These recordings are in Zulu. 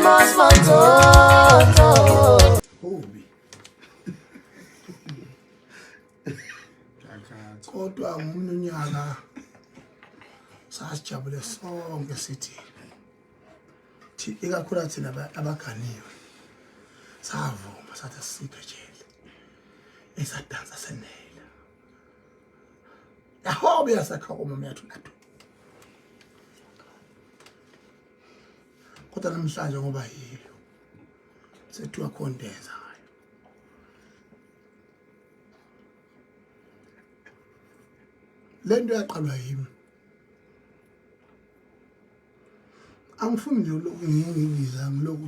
Amos Manzonzo. Ubi. Kodwa ngomunye unyaka sasijabule sonke sithi ikakhulu thina abaganiwe savuma sathi asikho ejele esadansa senela yahobe yasakha umama yathu nathu kodwa namhlanje ngoba yiyo sethiwa khondeza ngayo lento yaqalwa yimi. Angifuni nje lokhu ngiyibiza ngilokhu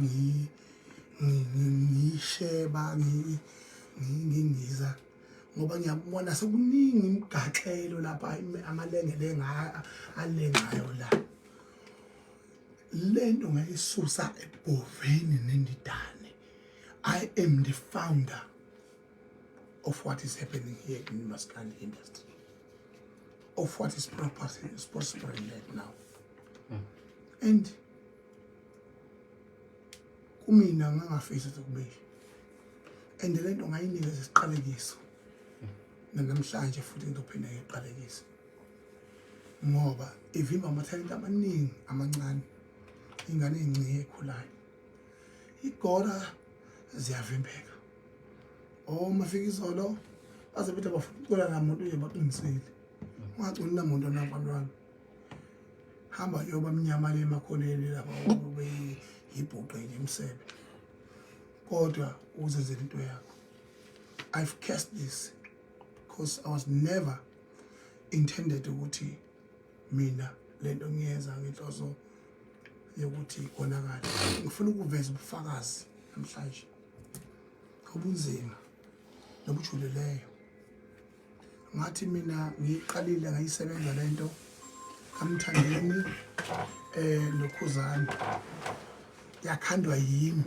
ngiyisheba ngingiza ngoba ngiyabona sekuningi imigaxelo lapha amalengelenga alengayo la. Lento ngayisusa ebhoveni nendidane. I am the founder of what is happening here in Maskandi industry, of what is prospering right now. And kumina ngangafisa ukuthi kube and le nto ngayinikeza isiqalekiso namhlanje futhi ngizophinda ngiqalekise ngoba ivimba amathalente amaningi amancane, ingane ey'ncike ekhulayo igora ziyavimbeka. Oh, mafika izolo baze bethi abafuna ukucula namuntu nje, baqinisile. Ungaculi namuntu namfana wami, hamba yoba mnyama le emakhoneni lapha ube yibhuqe nje emsebe, kodwa uzenzele into yakho. I've cast this because I was never intended ukuthi mina lento ngiyenza ngenhloso yokuthi konakale. Ngifuna ukuveza ubufakazi namhlanje obunzima nobujulileyo. Ngathi mina ngiyiqalile ngayisebenza lento kaMthandeni noKhuzani, yakhandwa yimi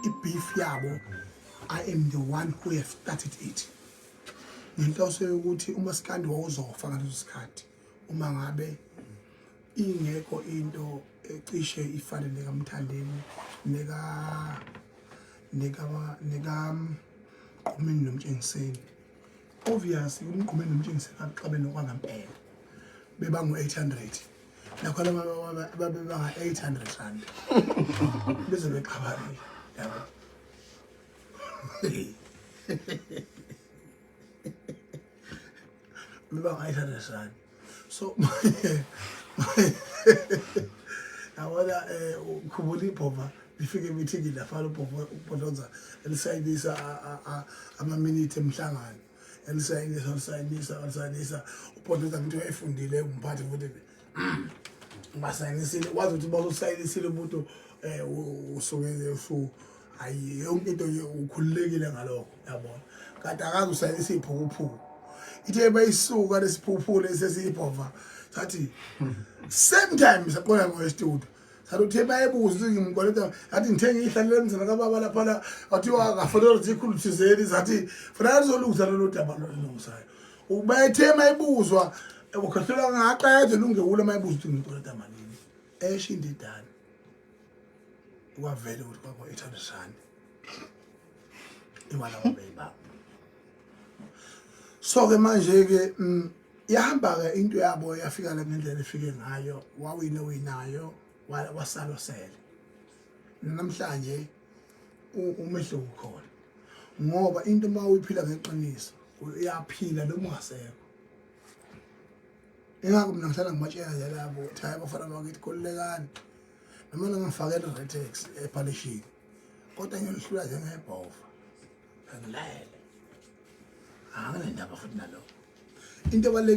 i-beef yabo. I am the one who have started it ngenhloso yokuthi umasikandi wawuzofa ngaleso sikhathi uma ngabe ingekho into ecishe ifane nekaMthandeni neka Mgqumeni noMtshengiseni. Obviously uMgqumeni noMtshengiseni axabene okwangempela, bebangu-800 nakhona babebanga R800 beze bexabane yabo. Bebanga R800. So yabona, ukhumbula ibhova lifike emithingini lapha, ubhova ubhodloza elisayinisa amaminithi emhlangano, elisayinisa lisayinisa lisayinisa ubhodloza ngithi wayefundile umphathi futhi basayinisile, wazi ukuthi bazosayinisile umuntu usuke usu hayi yonke into nje ukhululekile ngalokho yabona, kanti akaze usayinisa iphukuphuku. Ithe bayisuka lesiphukuphuku lesi esiyibhova sathi same time saqonda ngo-studio, sathi uthe bayebuza ukuthi ngimkweleta, athi ngithe ngiyihlalele emzini kababa laphana, kwathiwa akafanele ukuthi ikhulu thizeni, sathi fanele lizolungisa lolu daba lolungisayo. Bayethe mayibuzwa ukhohlelwa ngaqeda lungewula mayibuza ukuthi ngimkweleta malini, esho indidane kwavele ukuthi kwakho R800 imali ababeyibamba. So ke manje ke yahamba ke into yabo, yafika la ngendlela efike ngayo, wawina winayo wasala osele. Namhlanje umehluko ukhona ngoba into uma uyiphila ngeqiniso uyaphila noma ungasekho. Ingakho mina ngihlala ngibatshela nje labo ukuthi hayi bafana bakithi, khululekani, noma ningangifakela i-Retex ephalishini kodwa ngiyolihlula njengebhova angilayele, anginendaba futhi nalokho. Into ebalulekile